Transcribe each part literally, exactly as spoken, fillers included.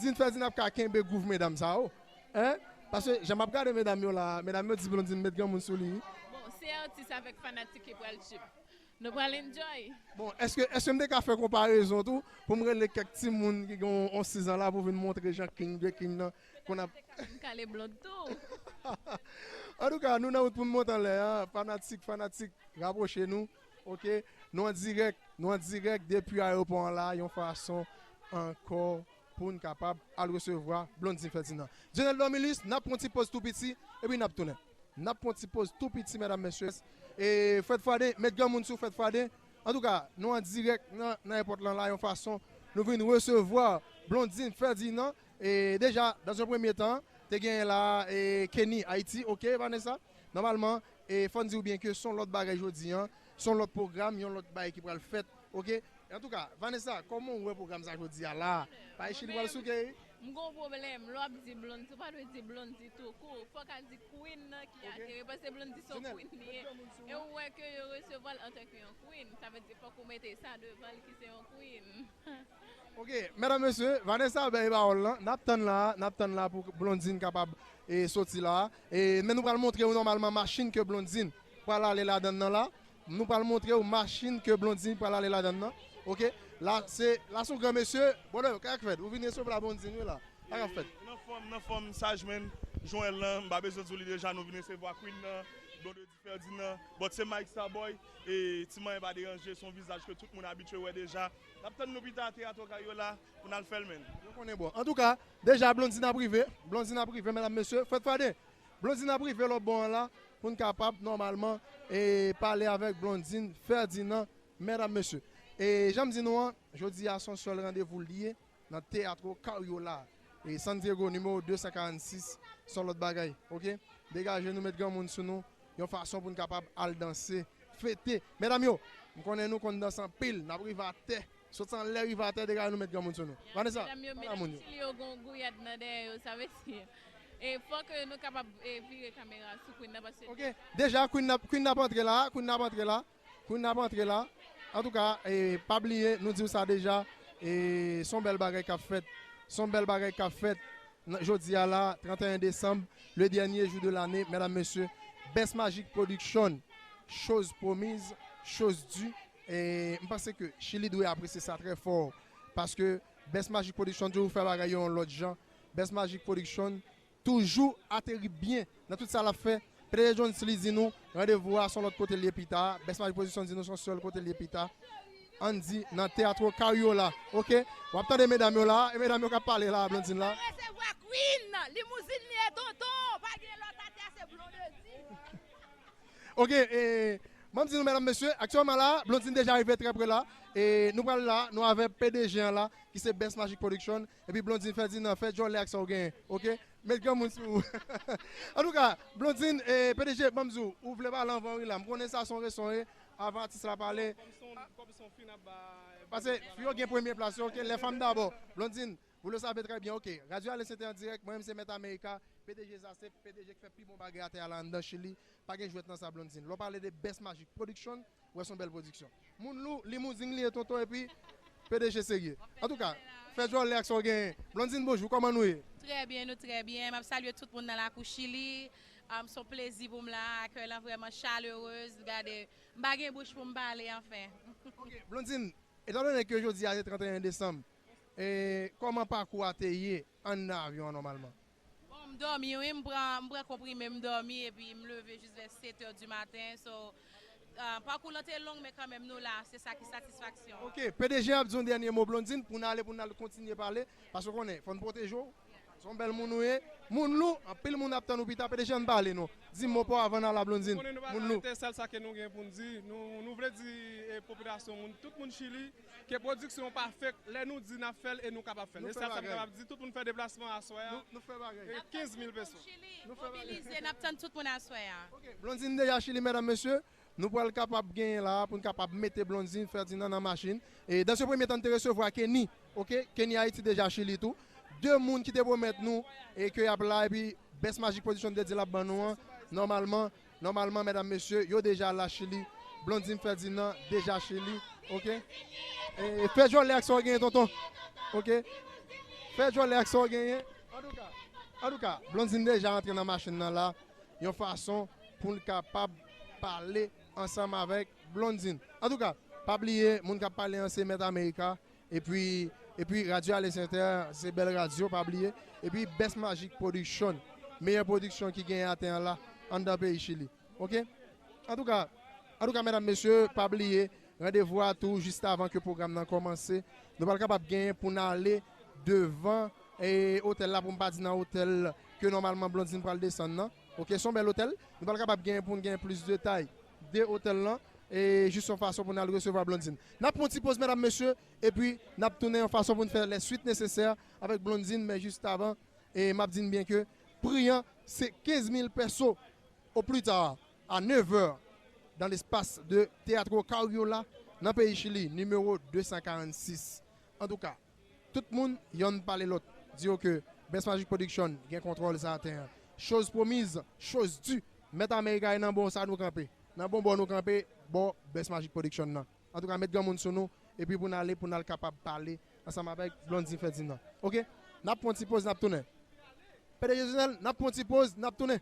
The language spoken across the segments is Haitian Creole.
Blondine Ferdinand ap ka kenbe gwouv medam sa yo. Hein? Paske jan m ap gade medam yo la, medam yo di Blondine met granmoun sou li. Wi. Bon, se atis avèk fanatik ki pral trip. Nou pral enjoy. Bon, èske, èske m te ka fè konparezon tou pou m rele kèk timoun ki gen yon sizan la pou vin montre jan King de King nan konn ap. M kale blond tou. Antouka, nou nan wout pou n monte anlè a. Fanatik, fanatik, rapwoche nou. Oke? Nou an dirèk, nou an dirèk depi ayewopò an la, yon fason ankò pou n kapab al resevwa Blondine Ferdinand. Dionel Dormilus, n ap pran ti poz tou piti, epi n ap tounen. N ap pran ti poz tou piti, medam, mesye. E Fred Fradin, met granmoun sou Fred Fradin. Antouka, nou an dirèk nan, nan èpòt lan la, yon fason nou vin resevwa Blondine Ferdinand. E deja, dans un premier temps, te genyen la e Kenny Haïti, oke, Vanessa? Nòmalman, e fò n di w byen ke se yon lòt bagay jodi an, se yon lòt pwogram, yon lòt bagay ki pral fèt, oke? Antouka, Vanessa, kòman w wè pwogram sa jodi a la? Bagay Chili pral souke wi. M gon pwoblèm, lè w ap di Blondy, ou pa dwe di Blondy tou kout. Fò w ka di Queen nan ki ateri, paske Blondy se yon Queen li ye. E ou wè ke yo resevwa l antanke yon Queen, sa vle di fòk ou mete sa devan l ki se yon Queen. Oke, medam, mesye, Vanessa bay pawòl lan. N ap tann la, n ap tann la pou Blondine kapab e, soti la. E, men nou pral montre w nòmalman machin ke Blondine pral ale ladann nan la. Nou pral montre w machin ke Blondine pral ale ladann nan. Oke? La, se, la se yon gran mesye. Brother, sa k fèt? Ou vin resevwa Blondine wi la. Sa k ap fèt? Nan fòm, nan fòm, saj menn. Jan w wè l lan, m pa bezwen di w li deja, nou vin resevwa Queen nan, Blondedy Ferdinand. But se Mike Starboy. E ti manyen pa deranje, se yon vizaj ke tout moun abitye wè deja. N ap tann nou pita Teatro Cariola pou n al fè l menn. Nou konnen bò. Antouka, deja Blondine ap rive. Blondine ap rive, medam, mesye. Fred Fradin, Blondine ap rive lòt bò an la pou n kapab nòmalman e pale avèk Blondine Ferdinand, medam, mesye. E jan m di nou an, jodi a se yon sèl randevou li ye nan Teatro Cariola e San Diego nimewo de san karannsis, se yon lòt bagay, oke? Degaje nou, met granmoun sou nou, yon fason pou n kapab al danse, fete. Medam yo, m konnen nou konn danse anpil, n ap rive atè. Soti anlè rive atè, degaje nou met granmoun sou nou. Vanessa, pale a moun yo. Medam yo, medam Chili yo gon gouyad nan dèyè yo, sa vle di e fòk nou kapab e vire kamera sou Queen nan paske. Oke, deja Queen nan, Queen nan ap antre la, Queen nan ap antre la, Queen nan ap antre la. Antouka, e pa bliye, nou di w sa deja, e se yon bèl bagay k ap fèt, se yon bèl bagay k ap fèt. Jodi a la, trente et un décembre, le dernier jour de l'année, medam, mesye, Best Magic Production, chose promise, chose due. E m panse ke Chili dwe apresye sa trè fò, paske Best Magic Production toujou fè bagay yo yon lòt jan. Best Magic Production toujou ateri byen nan tout sa l ap fè. P D G Jones li di nou randevou a se yon lòt kote l ye pita. Best Magic Production di nou se yon sèl kote l ye pita. Ann di nan Teatro Cariola, oke? W ap tande medam yo la, e medam yo k ap pale la, Blondine la. Resevwa Queen, limouzin li ye tonton, pa gen lòt atè, se Blondedy. Oke, e, ban m di nou, medam, mesye, aktyèlman la, Blondine deja rive trè pre la, e nou pral la, nou avèk P D G an la, ki se Best Magic Production, epi Blondine Ferdinand, fè djòlè ak sa w genyen, oke? Met granmoun sou ou. Antouka, Blondine, e, P D G, ban m di w, ou vle pale anvan wi la, m konnen sa se yon reson, e, avan atis la pale. Kòm se yon, kòm se yon fi n ap ba. Pase, fi yo gen premye plas yo, oke? Les femmes d'abord. Blondine, vous le savez très bien, oke? Radio Alès Sete an dirèk, mwen menm se Mèt Amerika, P D G sa se P D G k fè pi bon bagay atè a la anndan Chili. Pa gen jwèt nan sa, Blondine. Lè w pale de Best Magic Production, w wè se yon bèl pwodiksyon. Moun lou, limouzin li ye tonton, epi P D G serye. Antouka, fè djòlè ak sa w genyen. Blondine, bonjou, kòman nou ye? Trè byen, nou trè byen. M ap salye tout moun nan lakou Chili. Um, se yon plezi pou m la. Akèy lan vrèman chalerez. Gade, m pa gen bouch pou m pale, anfen. Oke, Blondine, etandone ke jodi a se trannteyen desanm, e kòman pakou a te ye anndan avyon an nòmalman? Bon, m dòmi wi, m pran, m pran konprime, m dòmi, epi m leve jis vè sèt è di maten. So, ah, pakou lan te long, men kanmenm nou la, se sa ki satisfaksyon an. Oke, P D G ap di yon dènye mo, Blondine, pou n ale, pou n al kontinye pale, paske w konnen, fò n pwoteje w. Se yon bèl moun ou ye. Moun lou, anpil moun ap tann ou pita, P D G ann pale non. Di mo pa w avan n al a Blondine. Moun lou. Konnen nou pa ka rete, sèl sa ke nou gen pou n di, nou, nou vle di, e, popilasyon, moun, tout moun Chili, ke pwodiksyon an pa fake, lè nou di n ap fè l e nou kapab fè l. E sèl sa m kapab di, tout moun fè deplasman aswè a. Nou fè bagay. E kenz mil peso. Chili, mobilize, n ap tann tout moun aswè a. Oke, Blondine deja Chili, medam, mesye. Nou pral kapab genyen la pou n kapab mete Blondine Ferdinand nan machin. E dans un premier temps, n te resevwa Kenny, oke? Kenny Haiti deja Chili tou. De moun ki te pwomèt nou e ke y ap la, epi Best Magic Production te di l ap ban nou an. Nòmalman, nòmalman, medam, mesye, yo deja la Chili. Blondine Ferdinand deja Chili, oke? E fè djòlè ak sa w genyen, tonton. Oke? Fè djòlè ak sa w genyen. Antouka, antouka, Blondine deja antre nan machin nan la, yon fason pou l kapab pale ansanm avèk Blondine. Antouka, pa bliye, moun k ap pale an se Mèt Amerika, epi, epi Radyo Alyans Inter, se bèl radyo, pa bliye, epi Best Magic Production, meyè pwodiksyon ki genyen atè an la, anndan peyi Chili. Oke? Antouka, antouka, medam, mesye, pa bliye, randevou a tou, jis avan ke pwogram nan kòmanse. Nou pral kapab genyen pou n ale devan, e, otèl la, pou m pa di nan otèl ke nòmalman Blondine pral desann nan. Oke, se yon bèl otèl. Nou pral kapab genyen pou n genyen plis detay de otèl lan, e jis yon fason pou n al resevwa Blondine. N ap pran yon ti poz, medam, mesye, epi n ap tounen yon fason pou n fè lè swit nesesè avèk Blondine, men jis avan, e m ap di n byen ke pri an, se kenz mil pèso. Au plus tard, à neuf heures, dans l'espace de Teatro Carriola, nan peyi Chili, nimewo de san karannsis. Antouka, tout moun, yonn pale lòt, di yo ke Best Magic Production gen kontwòl sa atè an. Chose promise, chose due. Mèt Amerika e nan bò sa nou kanpe. Nan bon bò nou kanpe, bò Best Magic Production nan. Antouka, met granmoun sou nou, epi pou n ale, pou n al kapab pale ansanm avèk Blondine Ferdinand. Oke? N ap pran ti poz, n ap tounen. P D G Jovenel, n ap pran ti poz, n ap tounen.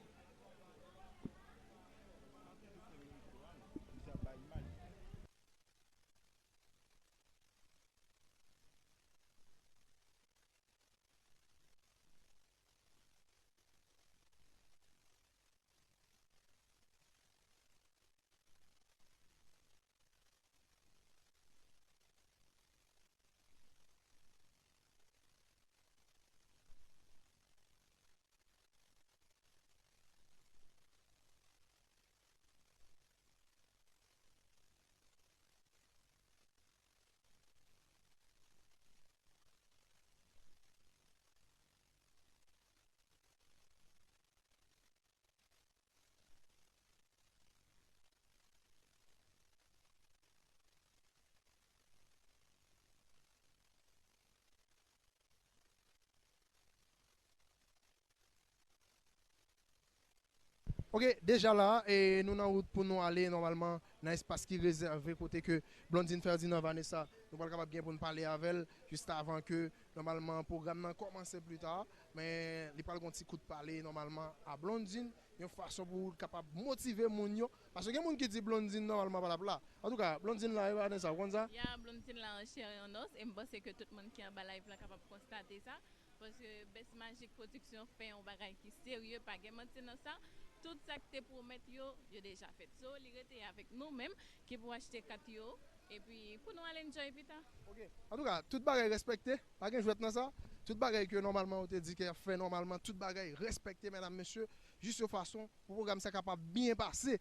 Ok, deja la, e nou nan wout pou nou ale nòmalman nan espas ki rezève kote ke Blondine Ferdinand Vanessa, nou pral kapab gen pou n pale avè l jis avan ke nòmalman pwogram nan kòmanse pli ta, men li pral gon ti kout pale nòmalman a Blondine, yon fason pou l kapab motive moun yo, paske gen moun ki di Blondine nòmalman pa t ap la. Antouka, Blondine la wi Vanessa, ou konn sa? Ya, Blondine la an chè e an os, e m panse ke tout moun ki anba live la kapab konstate sa. Paske Best Magic Production fè yon bagay ki serye, pa gen manti nan sa. Tout sa k te pwomèt yo, yo deja fèt. So, li rete avèk nou menm ki pou achte kat yo, epi pou nou al enjoy pita. Ok. Antouka, tout bagay respekte, pa gen jwèt nan sa. Tout bagay ke nòmalman yo te di ke y ap fè nòmalman, tout bagay respekte, medam, mesye, jis yon fason pou pwogram sa kapab byen pase.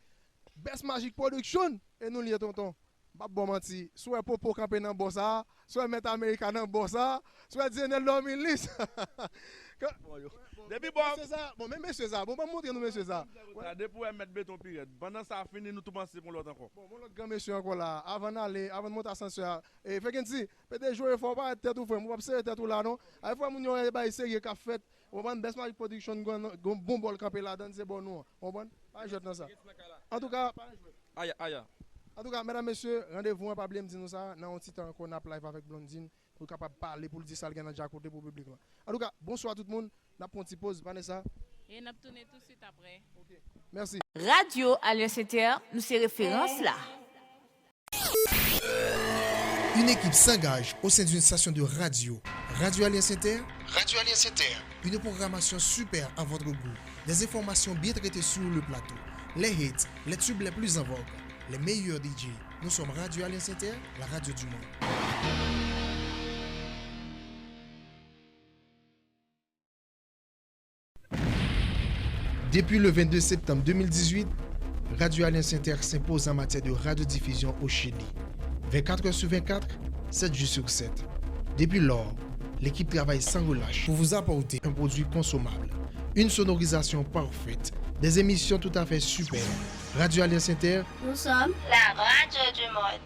Best Magic Production, e nou l ye tonton. M p ap ba w manti, si w wè Popo kanpe nan bò sa, si w wè Mèt Amerika nan bò sa, si w wè Dyenèl dòmi lis. Bon, yo. Depi bò. Mesye sa, bon, men mesye sa, bon, ban m montre nou mesye sa. Depi w wè Mèt Beton pi rèd. Pandan sa fini, nou tou panse pou lòt ankò. Bon, bon, lòt gran mesye ankò la. Avan n ale, avan n monte asansè a, e, Fèkensi, pede jwe fò, parèt tèt ou, frè m, ou p ap sere tèt ou la, non. Ay, frè moun yo, e bay serye k ap fèt. Ou konprann? Best Magic Production, gon, gon bon bòl kanpe ladann, se bò nou an. Ou konprann? Pa jwèt nan sa. Antouka, pa jwèt. Aya, aya. Antouka, medam, mesye, randevou an, pa bliye m di nou sa, nan yon ti tan ankò, n ap live avèk Blondine, pou l kapab pale, pou l di sa l gen nan djakout li pou piblik lan. Antouka, bonswa tout moun, n ap pran yon ti poz, Vanessa. E n ap tounen touswit apre. Ok, mèsi. Radio Alliance Inter, nou se referans la. Une équipe s'engage au sein d'une station de radio. Radio Alliance Inter. Radio Alliance Inter. Une programmation super à votre goût. Des informations bien traitées sur le plateau. Les hits, les tubes les plus en vogue. Les meilleurs D J. Nous sommes Radio Alliance Inter, la radio du monde. Depuis le vingt-deux septembre deux mille dix-huit, Radio Alliance Inter s'impose en matière de radiodiffusion au Chili. Vingt-quatre heures sur vingt-quatre, sept jours sur sept. Depuis lors, l'équipe travaille sans relâche pour vous apporter un produit consommable, une sonorisation parfaite, des émissions tout à fait super. Radio Alliance Inter. Nous sommes la radio du monde.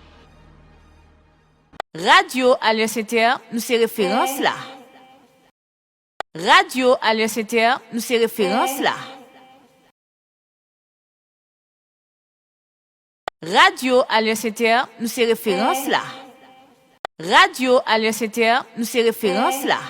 Radio Alliance Inter, nou se referans la. Radio Alliance Inter, nou se referans la. Radio Alliance Inter, nou se referans la. Radio Alliance Inter, nou se referans la.